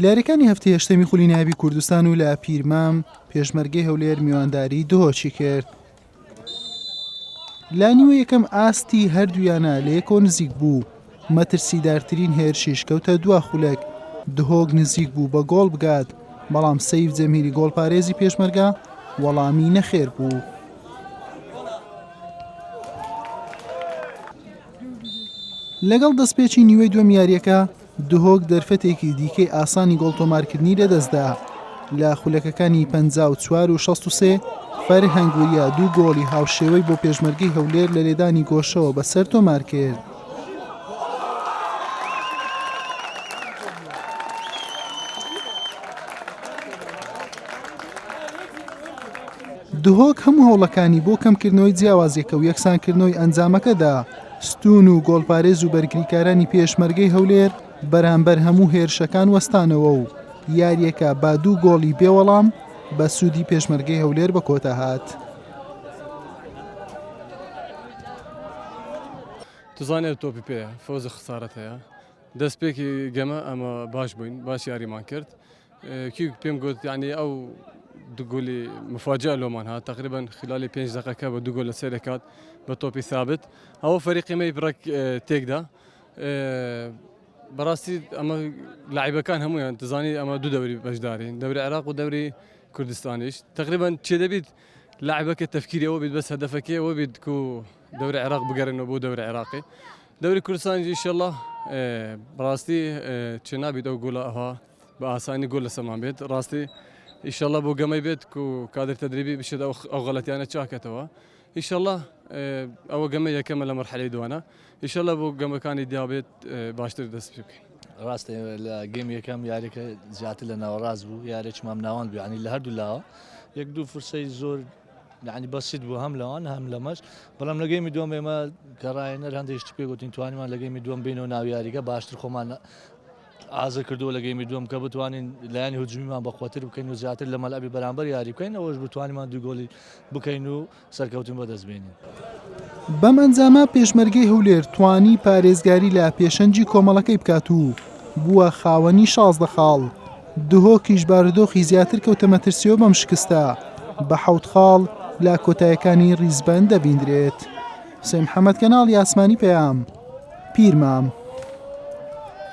لە یاریەکانی هەفتەی هەشتەمی خولی نایابی کوردستان و لە پیرمام پێشمەرگەی هەولێر میوانداری دهۆکی کرد. لە نیوە یەکەم ئاستی هەردوویانە لە یەکەوە نزیک بوو، مەترسیدارترین هێرشیش کەوتە دوا خولەک، دهۆک نزیک بوو بە گۆڵ بگات، بەڵام سەیف جەمیلی گۆڵپارێزی پێشمەرگە وەڵامی نەخێر بوو. لەگەڵ دەستپێکی نیوەی دووەم یارییەکە، دهۆک دەرفەتێکی دیکەی ئاسانی گۆڵ تۆمارکردنی لەدەستدا. لە خولەکەکانی 54 و 63 فەرهەنگ وریا دوو گۆڵی هاوشێوەی بۆ پێشمەرگەی هەولێر لە لێدانی گۆشەوە بەسەر تۆمارکرد. دهۆک هەموو هەوڵەکانی بۆ کەمکردنەوەی جیاوازیەکە و یەکسانکردنەوەی ئەنجامەکەدا، ستوون و گۆڵپارێز و بەرگریکارانی پێشمەرگەی هەولێر بەرامبەر هەموو هێرشەکان وەستانەوە و یارییەکە با دوو گۆڵی بێوەڵام بە سوودی پێشمەرگەی هەولێر بە کۆتا هات. توزانێت تۆپی پێ فەوز و خسارەت هەیە دەستپێکی گەمە ئەمە باش بووین باش یاریمان کرد کی پێم گوت یعنی ئەو دوو گۆلی مفاجئە لۆمان هات تقریبا خلالی پێنج دقیقە بە دوو گۆل لەسەر کات بە تۆپی ثابت ئەوە فەریقی مەی بڕێک تێکدا بەڕاستی ئەمە لاعیبەکان هەمویان دەزانی ئەمە دوو دەوری بەشدارین دەوری عێراق و دەوری کوردستانیش تقریبا چێ دەبیت لاعبەکە تەفکیری ئەوە بیت بەس هەدەفەکەی ئەوە بیت کو دەوری عێراق بگەرێنەوە بۆ دەوری عێراقی دەوری کوردستانیش ئیشەڵا بەڕاستی چێ نابیت ئەو گۆلە ئەوها بە ئاسانی گۆل لەسەرمان بێت ڕاستی ئیشەڵا بۆ گەمەی بێت و کادر تەدریبی بشێت ئەو ئەو غەلەتیانە چاکەتەوە ئیشەڵا ئەوە گەمە یەکەمە لە مەرحەلەی دوانە ئیشەڵا بۆ گەمەکانی دیابێت باشتر دەست پێ بکەین. ڕاستە لە گەمی یەکەم یاریەکە زیاتر لە ناوەڕاست بوو یارێکی مام ناوەند بوو یعنی لە هەردوو لاوە یەک دوو فرسەی زۆر یعنی بەسیت بوو هەم لەوان هەم لەمەش بەڵام لە گەیمی دووەم ئێمە کە ڕاهێنەر هەندێک شتی پێ گوتین توانیمان لە گەیمی دووەم بینەوە ناو یاریگە باشتر خۆمان ئازر کردووە لە گەیمی دووەم کە بتوانین لایەنی هجومیمان بەقوەتر بکەین و زیاتر لە مەلعەبی بەرامبەر یاری بکەین ئەوەش بتوانیمان دوو گۆلی بکەین و سەرکەوتن بەدەست بێنین. بەم ئەنجامە پێشمەرگەی هەولێر توانی پارێزگاری لە پێشەنگی کۆمەڵەکەی بکات و بووە خاوەنی 16 خاڵ، دهۆکیش بارودۆخی زیاتر کەوتە مەترسیەوە بەم شکستە بە حەوت خاڵ لە کۆتایەکانی ریزبەند دەبیندرێت. حوسێن محەمەد کەناڵی ئاسمانی پەیام، پیرمام.